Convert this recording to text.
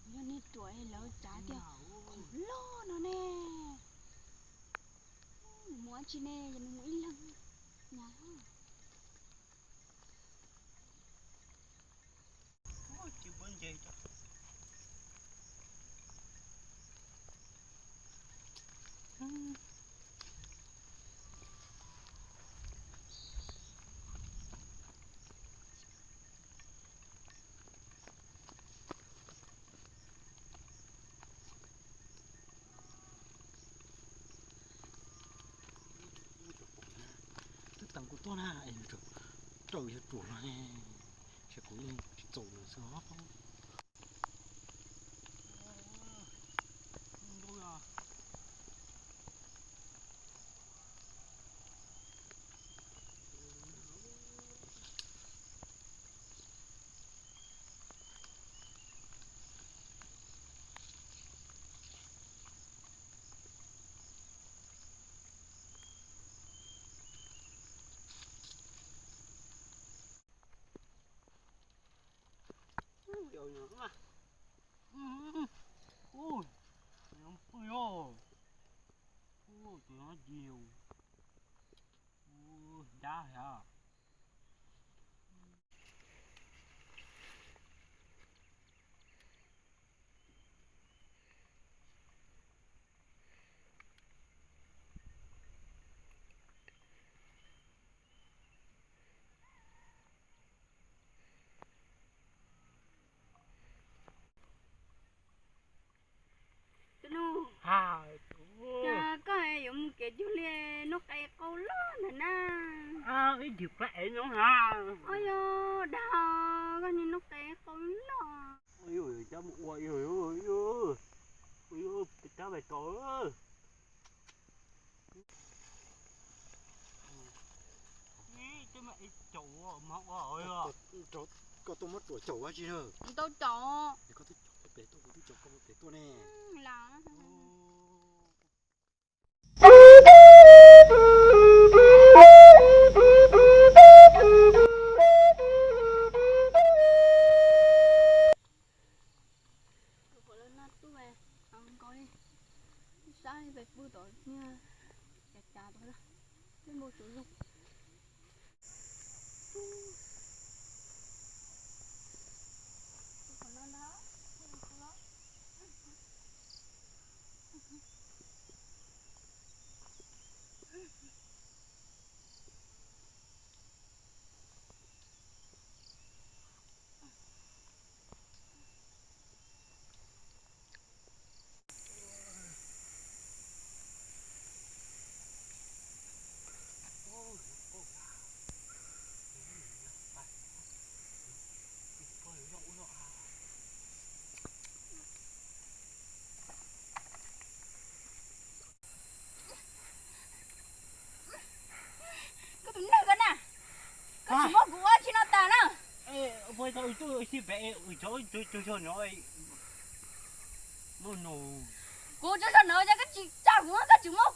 Yog nej ruam lawv cav tias khoom loj no ne. Nws mus dab tsi ne, yog nws mus ib leeg nyas. Twb teem kuv tuaj na, es nws raws yog ruam no ne, ces kuv yeej tsis txaus nws xwb os. Koj yuav mus kev cug li, noj qe qau loj ntawm na. Ib ntsis plab ev no ha. Os, yog dag, koj niag noj qe qau loj. Cab mus ua, cab pais tod. Koj tuaj muab ruam caum dab tsi na? Tau caum. Koj twb caum pem tuaj, kuv twb caum koj pem tuaj ne. Lawv noj tub, nkaus li, sab pem pw tod, cav cav tod, peb npau suav zoo. Koj tus neeg koj na, koj tsis muab kuv ua tsi no tas na. Kuv tsaug zog no, yog koj tsis tsa kuv, koj tsis muab